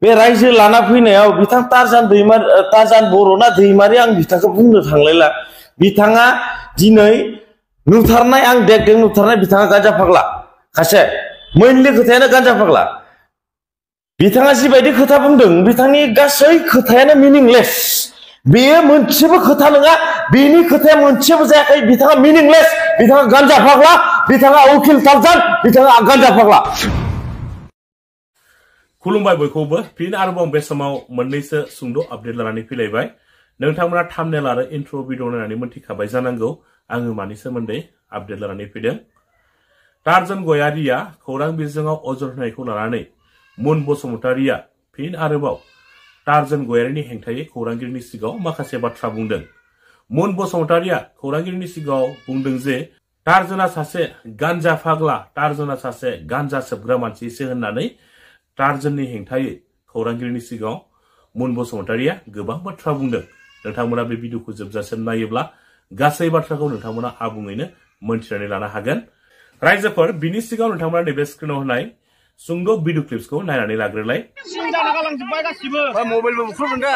बे रायजो लाना फैनायाव बिथां टारजान बर'ना दैमारि आं बिथांखौ बुंनो थांलायला बिथाङा दिनै नुथारनाय आं देख नुथारनाय बिथाङा गान्जा फाग्ला खासे मेनलि खोथायानो गान्जा फाग्ला बिथाङा जिबायदि खोथा बुंदों बिथांनि गासै खोथायानो मिनिंलेस बेयो मोनसेबो खोथा नङा बेनि खोथाया मोनसेबो जायाखै बिथाङा मिनिंलेस बिथाङा गान्जा फाग्ला बिथाङा उकिल टारजान बिथाङा गान्जा फाग्ला खुलुमबाय बयखौबो फिन आरोबाव बे समाव मोननैसो सुंद' आपडेट लानानै फैलायबाय नोंथांमोना थाम्बनेल आरो इन्ट्र' भिडिअ नायनानै मोनथिखाबाय जानांगौ आङो मानि सोमोन्दै आपडेट लानानै फैदों टारजान गयारिया खौरां बिजोङाव अजद होनायखौ लानानै मुन बसुमतारिया फिन आरोबाव टारजान गयारिनि हेंथायै खौरांगिरिनि सिगाङाव माखासे बाथ्रा बुंदों मुन बसुमतारिया खौरांगिरिनि सिगाङाव बुंदों जे टारजाना सासे गान्जा फाग्ला टारजाना सासे गान्जा सोबग्रा मानसिसो होननानै टारजाननि हेंथायै खौरांगिरिनि सिगाङाव मुन बसुमतारिया गोबां बाथ्रा बुंदों नोंथांमोना बे भिडिअखौ जोबजासिम नायोब्ला गासै बाथ्राखौ नोंथांमोना आबुङैनो मोनथिनानै लानो हागोन रायजोफोर बिनि सिगाङाव नोंथांमोना नैबे स्क्रिनाव होनाय सुंद' भिडिअ क्लिप्सखौ नायनानै लाग्रोलाय मबाइलबो बुख्रुबगोन दा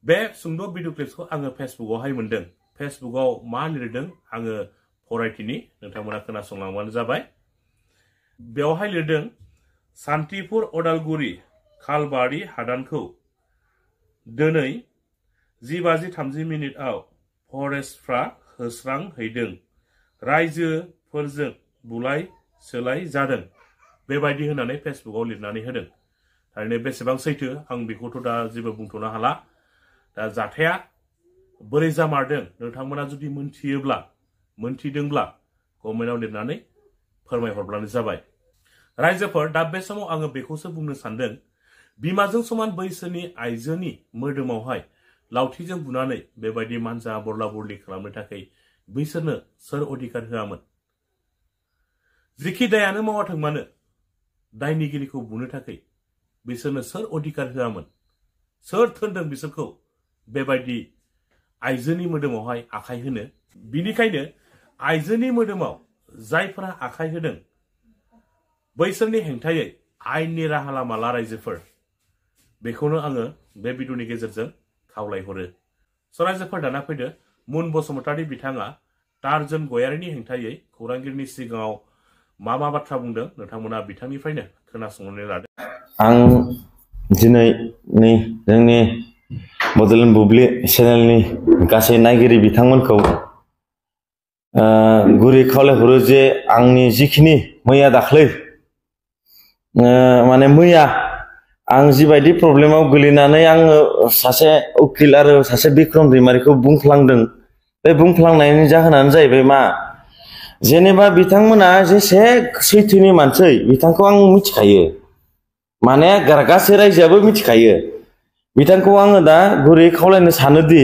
बे सुंद' भिडिअ क्लिप्सखौ आङो फेसबुकआवहाय मोनदों फेसबुकआव मा लिरदों आङो फरायथिनि नोंथांमोना खोनासंलांबानो जाबाय बेवहाय लिरदों सान्तिपुर अदालगुरि खालबारि हादानखौ दिनै 10:30 फरेस्टफ्रा होस्रांहैदों रायजोफोरजों बुलाय सोलाय जादों बेबायदि होननानै फेसबुकआव लिरनानै होदों थारैनो बेसेबां सैथो आं बेखौथ' दा जेबो बुंथ'नो हाला दा जाथाया बोरै जामारदों नोंथांमोना जुदि मोनथिदोंब्ला कमेन्टआव लिरनानै फोरमायहरब्लानो जाबाय रायजोफोर दा बे समाव आङो बेखौसो बुंनो सानदों बिमाजों समान बैसोनि आइजोनि मोदोमावहाय लावथिजों बुनानै बेबायदि मानजा बरला बरलि खालामनो थाखाय बैसोरनो सोर अधिकार होआमोन जिखि दायानो मावाथों मानो दायनिगिरिखौ बुनो थाखाय बिसोरनो सोर अधिकार होआमोन सोर थोनदों बिसोरखौ बेबायदि आइजोनि मोदोमावहाय आखाइ होनो बिनिखायनो आइजोनि मोदोमाव जायफोरा आखाइ होदों बैसोरनि हेंथायै आयेननि राहा लामा ला रायजोफोर बेखौनो आङो बे भिडिअनि गेजेरजों खावलायहरो रायजोफोर दाना फैदो मुन बसुमतारि बिथाङा टारजान गयारिनि हेंथायै खौरांगिरिनि सिगाङाव मा बाथ्रा बुंदों नोंथांमोना बिथांनिफ्रायनो खोनासंनानै लादो आं दिनै जोंनि बड'लेण्ड बुब्लि चेनेलनि गासै नायगिरि बिथांमोनखौ गुरै खावलायहरो जे आंनि जिखिनि मैया दाख्लै माने मैया आं जिबायदि प्रब्लेमाव गोलैनानै आङो सासे उकिल आरो सासे बिक्रम दैमारिखौ बुंफ्लांदों बे बुंफ्लांनायनि जाहोनानो जाहैबाय मा जेनेबा बिथांमोना जेसे सैथोनि मानसि बिथांखौ आं मिथिखायो माने गासै रायजोआबो मिथिखायो बिथांखौ आङो दा गुरै खावलायनो सानोदि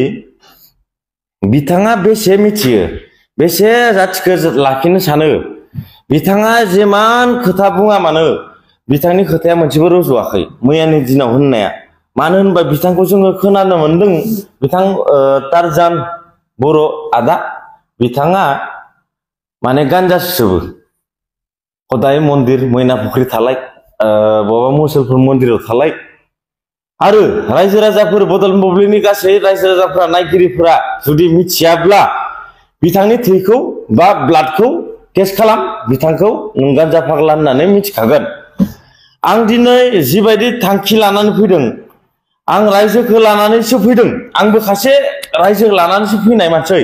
बिथाङा बेसे मिथियो बेसे जाथिखौ लाखिनो सानो बिथाङा जेमान खोथा बुङा मानो बिथांनि खोथाया मोनसेबो रज'वाखै मैयानि दिनाव होननाया मानो होनबा बिथांखौ जोङो खोनानो मोनदों बिथां टारजान बर' आदा बिथाङा माने गान्जा सोबो हदाय मन्दिर मैना फुख्रि थालाय बबेबा मुसलपुर मन्दिराव थालाय आरो रायजो राजाफोर बड'लेण्ड बुब्लिनि गासै रायजो राजाफोरा नायगिरिफोरा जुदि मिथियाब्ला बिथांनि थैखौ बा ब्लाडखौ टेस्ट खालाम बिथांखौ नों गान्जा फाग्ला होननानै मिथिखागोन आं दिनै जिबायदि थांखि लानानै फैदों आं रायजोखौ लानानैसो फैदों आंबो खासे रायजो लानानैसो फैनाय मानसि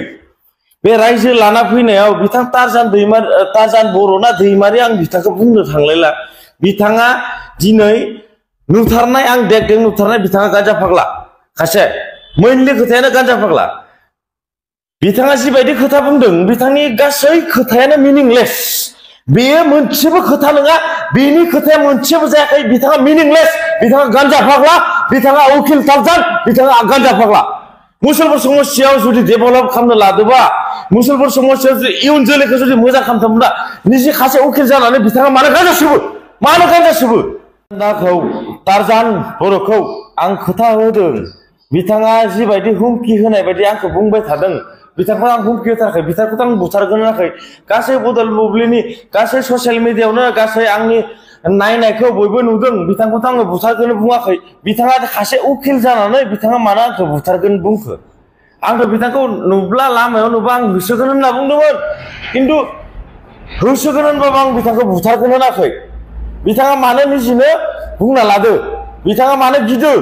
बे रायजो लाना फैनायाव बिथां टारजान बर'ना दैमारि आं बिथांखौ बुंनो थांलायला बिथाङा दिनै नुथारनाय आं देखदों नुथारनाय बिथाङा गान्जा फाग्ला खासे मेनलि खोथायानो गान्जा फाग्ला बिथाङा जिबायदि खोथा बुंदों बिथांनि गासै खोथायानो मिनिंलेस बेयो मोनसेबो खोथा नङा बेनि खोथाया मोनसेबो जायाखै बिथाङा मिनिंलेस बिथाङा गान्जा फाग्ला बिथाङा उकिल टारजान बिथाङा गान्जा फाग्ला मुसलपुर समस्यायाव जुदि डेभेलप खालामनो लादोंबा मुसलपुर समस्यायाव जुदि इयुन जोलैखौ जुदि मोजां खालामदोंब्ला निजे खासे उकिल जानानै बिथाङा मानो गान्जा सोबो गान्जाखौ टारजान बर'खौ आं खोथा होदों बिथाङा जिबायदि हुमखि होनाय बायदि आंखौ बुंबाय थादों बिथांखौ आं हुमखि होथाराखै बिथांखौथ' आं बुथारगोन होनाखै गासै बदल बुब्लिनि गासै ससियेल मिडियायावनो गासै आंनि नायनायखौ बयबो नुदों बिथांखौथ' आङो बुथारगोन बुङाखै बिथाङा खासे उकिल जानानै बिथाङा मानो आंखौ बुथारगोन बुंखो आंथ' बिथांखौ नुब्ला लामायाव नुबा आं होसोगोन होनना बुंदोंमोन खिन्थु होसोगोन होनबाबो आं बिथांखौ बुथारगोन होनाखै बिथाङा मानो निजिनो बुंना लादो बिथाङा मानो गिदो